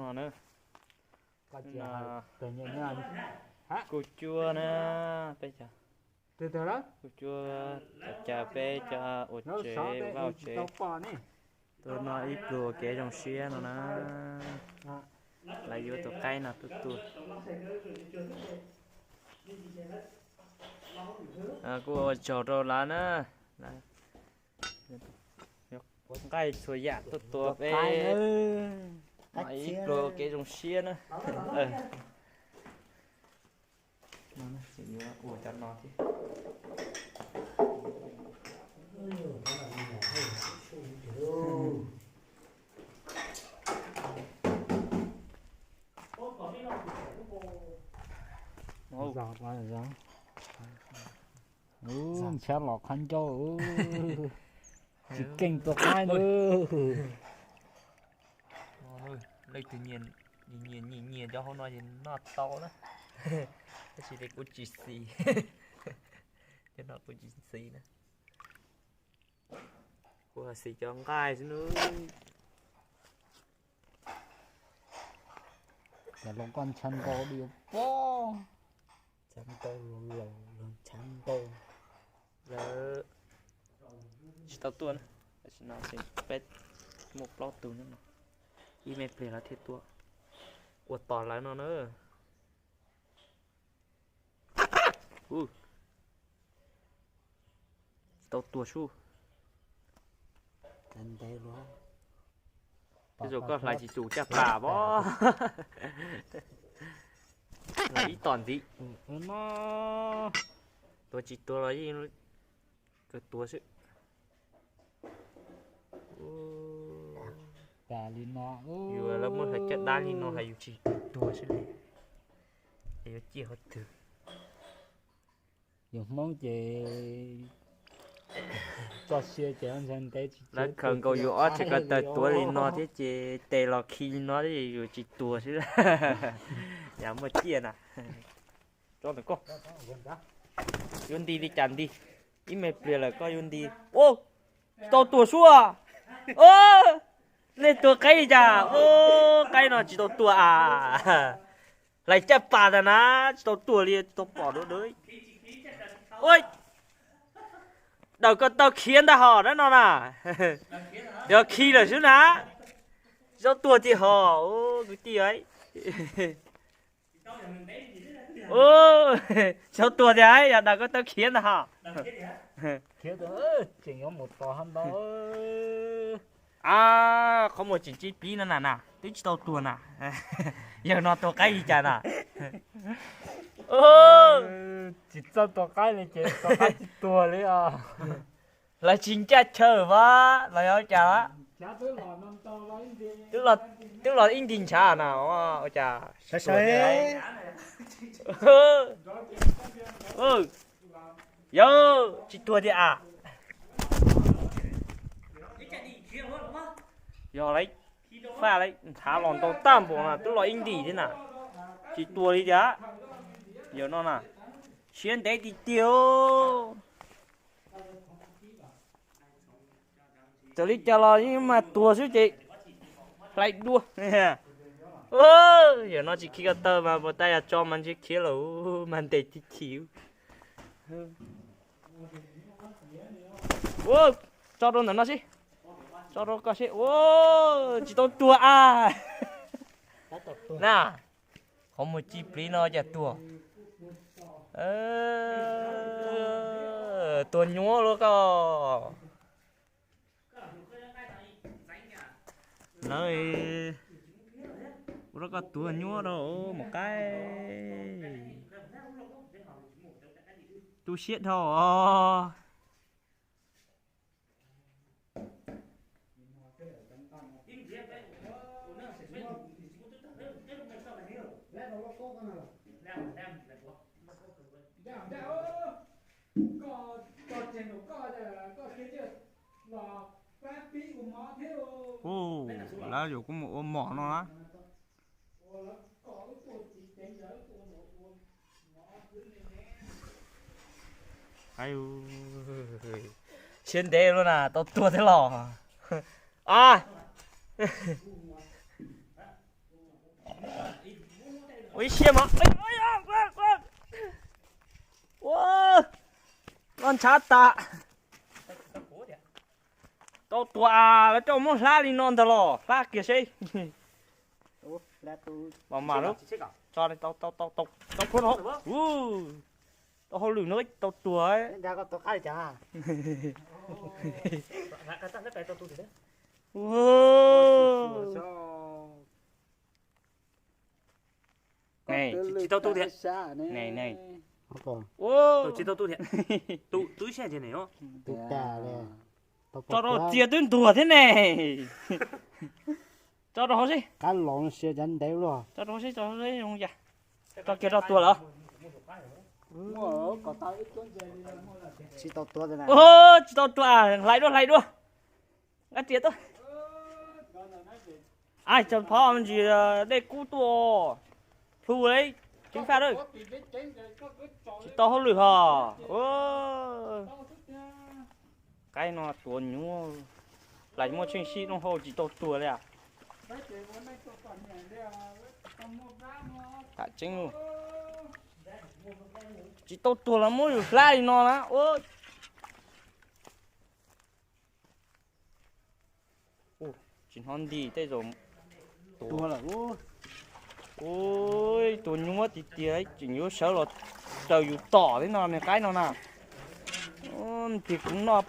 No na, kuv cua na, peb cov, kuv cua cov caw peb cov ua tsev ua vaj ua tsev. Tuaj noj ib pluag ua kev zoo siab no na. Lawv yuav tus qaib no tuaj tua. Kuj ua tsaug rau lawv na. Nqaij txhua yam tuaj tua peb ib pluag ua kev zoo siab na. Yuav ua cov no thiab. Ntshiab los qhov ncauj, tsis keej tua qaib na. Leej twg nyiam nyiam nyiam cov hauv no ces noj tau na. Tab sis kuv tsis xis, cov no kuv tsis xis na. Kuv xis cov nqaij xwb na. Los koj ntshav nkaus li pob. Ntshav nkaus los los ntshav nkaus. Lawv tsis tau tuaj na, tam sim no peb muaj plaub tug no, ib me pliag lawv thiaj tuaj. Ua tos lawv no na. Tsis tau tuag sub. Tej zaum koj hlais tsis tus caj pas pob. Ib tom ntxiv. Tuag tsis tuag los yeej kawg tuag xwb. Yus lawv muab hlais caj dab li no hais yus tsis tuag xwb li. Es yuav ciaj qhov twg? Yus Hmoob ces txoj sia ces ntshe ntev tsis, lawv khaws nkaus yus ob txhais ko taw tuav li no thiab ces tes los khi li no yus tsis tuag xwb. Yam muaj ciaj na. Yuav nti li cas nti, ib me pliag lawm koj yuav nti. Tsis tau tuag sub. Nej tua qaib li cas? Qaib no tsis tau tuag a. Hlais caj pas tas na, tsis tau tuag li, tsis tau pom dua. Daws koj tau khiav ntag hos dab no na. Yog khi lawm xwb na. Tsis tau tuag tiag hos kwv tij. Tsis tau tuag tiag, yog daws koj tau khiav ntag hos. Tseem yuav mus tos hab ntau. A, qhov muag tseem tsib pib no na na, twb tsis tau tuag na. Yawg no tua qaib li cas na? Tsis txawj tua qaib li ces tua qaib tsis tuag li os. Lawv tsis ncaj chaw vas los yog cas? Twb los ib nti ntshav na, ua cas? Yog tsis tuag tiag a. Yog lawv faj lawv ntshav los ntau tag npaum na, twb los ib ntim thiab na, tsis tuag li tiag. Yawg no na, siab ntev tiag tiag. Txawm li cas los yeej mas tuag xwb ces hlais dua. Yawm no tsis khi ko taw mas puas tas yog tso mas ntshe khiav lawm mas ntes tib chim. Tso rau ntawm no seb, tso rau koj seb. Tsis tau tuag a. Na, qhov muag tsib plig no cas tuag. Tuag nyuaj luaj koj. Lawv ua rau koj tuag nyuaj rau mus qaib. Tu siab dhau os. Ub, lawv yuav kuv mus ua mom no na. Siab ntev luaj na, tau tuag thiab los. A, Ua ib siab mas. Ua, loj ntshav tas. Tau tuag, lawv coj muab hlab li no ntag los hlab kiag seb. Mam mam lub, tso tau, tau, tau, tau, tau hauj lwm no tau tuag. Tsis tau tu thiab. Tsis tau tu thiab. Tso rau txias twb ntuag thiab ne. Tso rau hauv seb. Tso rau hauv seb, tso hauv seb zoo cas. Tso kiag rau tuag lawm. Tsis tau tuag, hlais dua, hlais dua. Nqa riam tuaj. Ai, tso phov me ntsis dej kub tuaj. Plhu li, ceev faj lawm. Tsis tau hauj lwm hos. Qaib no tuav nyuaj, hlais muaj tsheej sij lub hau tsis tau tuag li. Tam tseeb, tsis tau tuag los muab yus hlab li no na. Tsis hnov nti tej zaum tuag lawm. Ub, tuag nyuaj tiag tiag, tseem yuav sawv los raws yus tom thiab no, nws qaib no na. Tig kuv noj,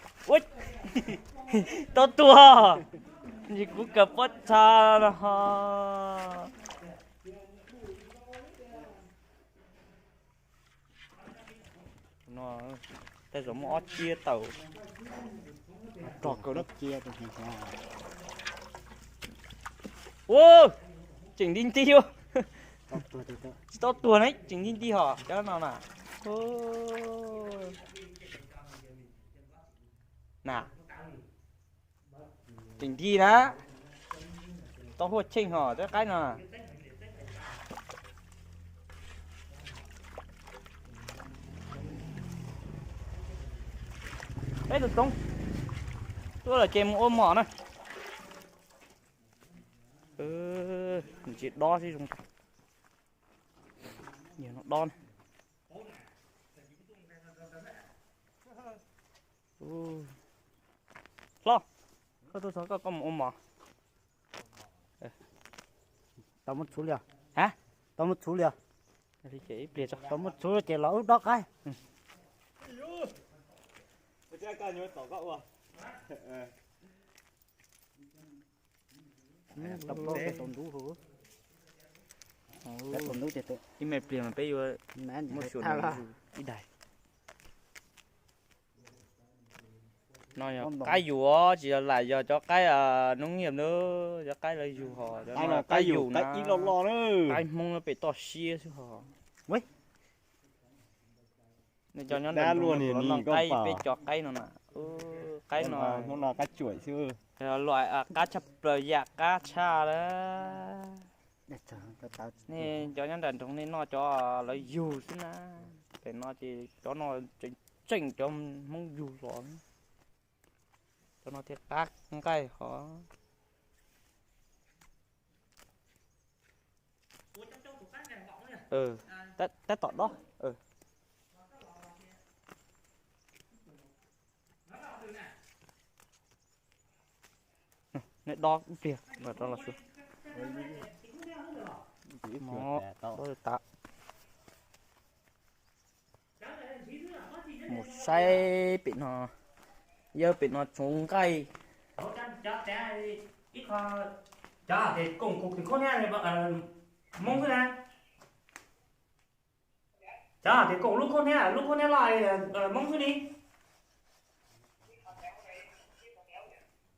tau tuag, tig kuv kawm pob txha no. Tej zaum muaj ob txiab tawm rog kaw na. Ua, tseem nti nti. Tsis tau tuag ne, tseem nti nti hos cov no na. Na, tseem nti na. Tau huaj cheej hos cov qaib no. Peb tus toob tuaj lawm ces mus ua mom na. Ntsis dob xwb zoo. Yog no dob na. Hlob, koj tuaj txog koj, koj mus ua mov. Tau muab txhuv li os. Ha? Tau muab txhuv li os. Ib pliag tso. Tau muab txhuv ces los wb dob qaib. Tau plaub peb tau ntub, peb tau ntub ces ib me pliag mas peb yuav muab xyuas ib daig. No yog qaib yus, tsis yog lam yog cov qaib noob nyiaj na, cov qaib lawv yug hos, cov no qaib yus na, qaib Hmoob pem toj siab xwb hos. Cov nyob nram nroog no qaib, peb cov qaib no na, qaib no, luam qab tshaj plaws, yam qab tshaj lawm. Nej cov nyob nram nroog nej noj cov lawv yug xwb na, pem no ces cov no tseem cov Hmoob yug los. Cov no thiaj qab nqaij hov. Tab tom dob. Nej dob ib pliag mam rov los xyuas. Dob tas. Mus saib pem no, yawg pem no tsuv nqaij. Cov hais tias koom kuv khaub niab Hmoob xwb na. Cov hais tias koom lub khaub niab, lub khaub niab loj Hmoob xwb ni.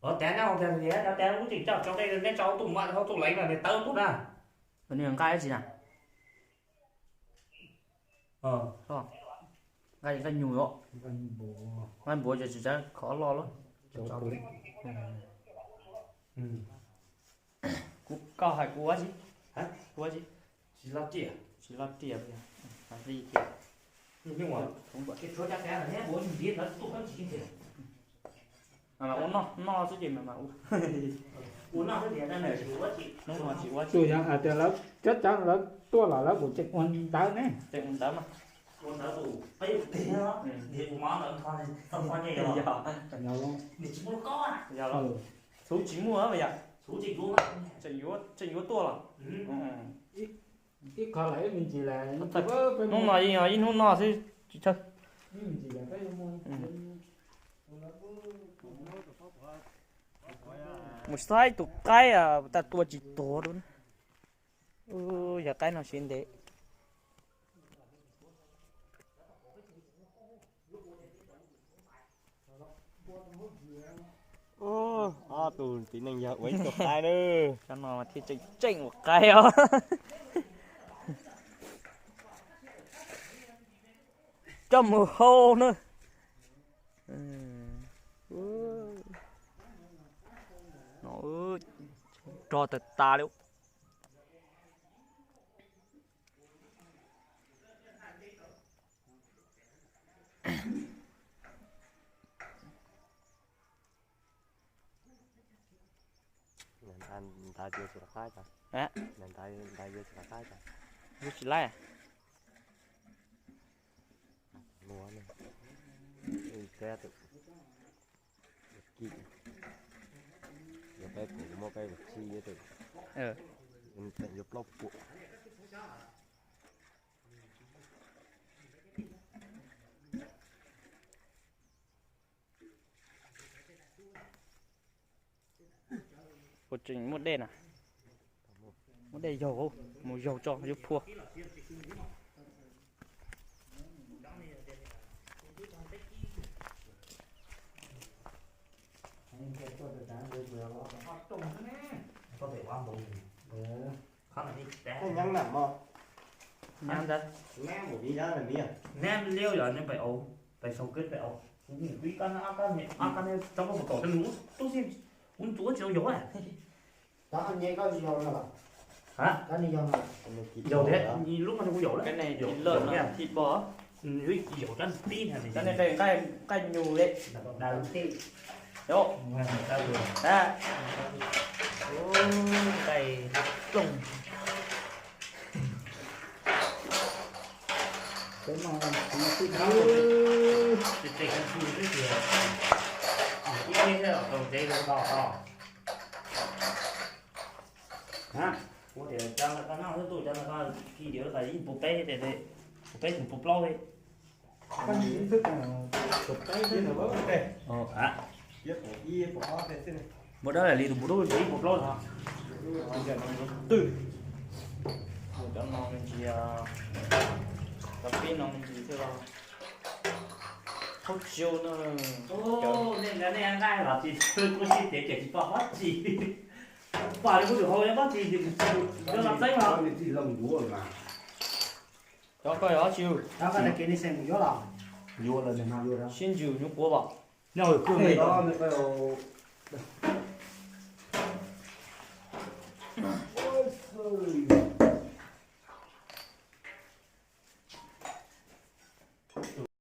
Ua tas no, cov tas lub tseem coj tso dej, neb tso tus muaj hauv tus leev no, nws tawb tus na. Nws nqaij dab tsi na? Nqaij, nqaij nyuj os. Nqaij npuav ces tsis txawj khov loj lawm. Kuv, koj hais kuv ua tsi? Kuv ua tsi? Tsis loj tiag. Tsis loj tiag. Mas ua noj, noj xwb ces mas mas ua. Hnub no tsis ua tsis. Tus yog hais tias lawv cov cov lawv tuaj los lawv kuj tseem ua ntawv ne. Tseem ua ntawv mas. Ua ntawv tus peb ua teg, nws tsis muaj lub kob, yog los txhuv tsis muaj yom. Tseem yuav, tseem yuav tuaj los. Ib qho lawm ib me ntsis lawm. Hnub no yeej yog ib hnub no xwb tsis tshawj. Mus saib tus qaib tas tua tsis tuag dua. Yog qaib no siab ntev. Ob tug txiv neej yog ua ib tug qaib na. Cov no mas thiaj tseem tseem ua qaib os. Coj mus hau na. Rog tas tas li. Ntawd yuav tsis laj qab tas. Ntawd yuav tsis laj qab tas. Yuav tsis laj. Muab peb, peb muab peb tsib tus, tseem yuav plaub puas. Kuv tseem muaj dej na. Muaj dej yaug, mus yaug tso yuav phua. Nyob ntawd. Neb liu yog neb pais au, pais sau keb pais au. Kuv mus kuv ib kab, ob kab, ob kab ne, rau koj mus tom rau nws ub tub xij, kuv ntxuav tsis tau yaus. Yaus thiab, lub no kuv yaus lawm. Yaus thiab, yaus rab tib, nqaij nyug li. Nqaij plooj. Ib teg rau tau tsev rau tau. Ua tias cov ntawd koj noj xwb, tuaj cov ntawd koj khi diav tas ib puas peb, puas peb tus puas plaub li. Npua dawb li tus puas dub, ib puas plaub. Twb cov no me ntsis, cov pib no me ntsis thiab los. Thaub tsiu no. Nej nqa nej nqaij los tsis txhawj kuv sib tias ces tsis pom dab tsi. Pom li kuv tus hau dab tsi, cov no txeeb los. Cov koj yog dab tsi? Sib ntsws nyuv quav pom.